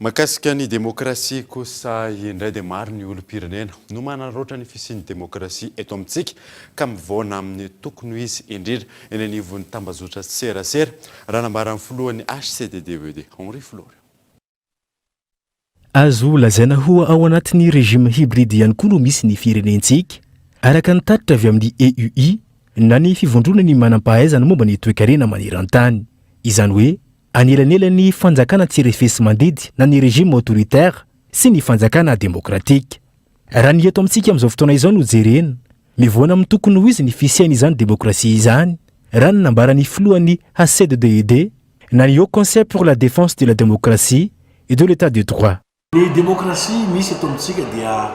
Mahakasika ny demokrasia kosa indray dia maro ny olom-pirenena no manararaotra ny fisian'ny demokrasia eto amintsika ka mivaona amin'ny tokony ho izy indrindra eny anivon'ny tambazotra serasera, raha nambaran'ny filohan'ny HCDDED, Henri Florian. Azo lazaina ho ao anatin'ny régime hybride ihany koa no misy ny firenentsika, araka ny tatitra avy amin'ny EUI na ny fivondronan'ny manam-pahaizana momba ny toekarena maneran-tany. Izany hoe anelanelan'ny fanjakana tsy refesi-mandidy na ny régime autoritaire sy ny fanjakana demokratika. Raha ny eto amintsika amin'izao fotoana izao no jerena, mivoana amin'ny tokony ho izy ny fisian'izany demokrasia izany, raha ny nambaran'ny filohan'ny HCDDED na ny Haut Conseil pour la Défense de la Démocratie et de l'Etat de Droit. Ny demokrasia misy eto amintsika dia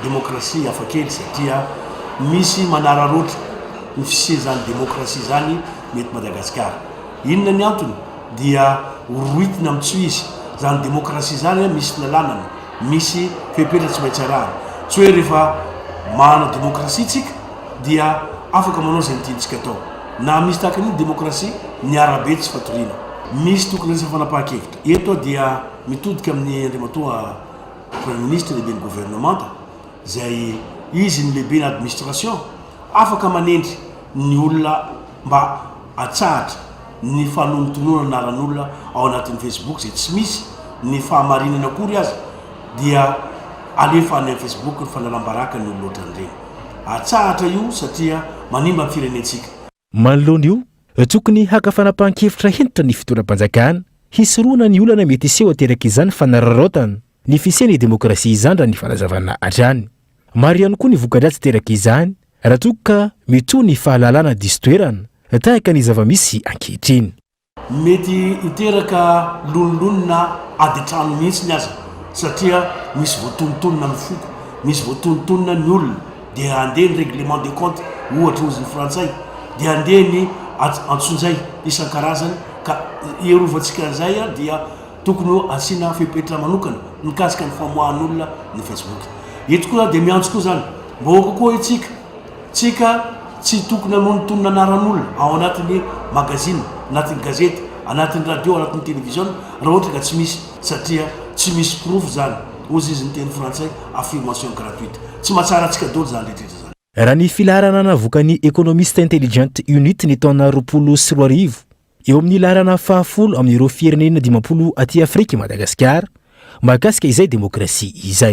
demokrasia hafakely satria misy manararaotra ny fisian'izany demokrasia izany ny eto Madagasikara. Inona ny antony? Dia horohitina amin'ny tsy izy. Izany demokrasia izany misy lalànany, misy fepetra tsy maintsy arahana. Tsy hoe rehefa manana demokrasia tsika dia afaka manao izay tiantsika atao. Na misy tahaka an'io ny demokrasia, ny arabe tsy fatoriana. Misy tokony handraisana fanapahan-kevitra. Eto aho dia mitodika amin'ny Andriamatoa Premier Ministre lehiben'ny governemanta izay izy no lehiben'ny administration, afaka manendry ny olona mba atsahatra ny fanonontononana anaran'olona ao anatin'ny Facebook izay tsy misy ny fahamarinana akory aza dia alefa any amin'ny Facebook ny fanalam-baraka ny olona ohatran'ireny. Atsahatra io satria manimba ny firenentsika. Manoloana io, tokony haka fanapahan-kevitra hentitra ny fitondram-panjakana hisorohana ny olana mety hiseho aterak'izany fanararaotana ny fisian'ny demokrasia izany raha ny fanazavana hatrany. Maro ihany koa ny voka-dratsy aterak'izany raha toa ka mitohy ny fahalalana diso toerana tahaka ny zava-misy ankehitriny. Mety hiteraka lonilonina ady an-trano mihitsy aza satria misy voatonontonona ny foko, misy voatonontonona ny olona dia handeha ny règlement de compte ohatra hozy ny frantsay dia handeha ny antsonjay isan-karazany ka hierovantsika an'izay dia tokony ho asiana fepetra manokana mikasika ny famoahan'olona ny Facebook. Eto koa dia miantso koa zany vahoaka koa itsika Tsika tsy tokony hanonontonona anaran'olona ao anatin'ny magazine, anatin'ny gazety, anatin'ny radio, anatin'ny televiziona raha ohatra ka tsy misy satria tsy misy porofo izany, hozy izy ny teny frantsay affirmation gratuite. Tsy mahatsara antsika daholo izany rehetra rehetra izany. Raha ny filaharana navoakan'ny Economist Intelligent Unit ny taona 2020, eo amin'ny laharana fahafolo amin'ireo firenena 50 aty Afrika i Madagasikara mahakasika izay demokrasia izay.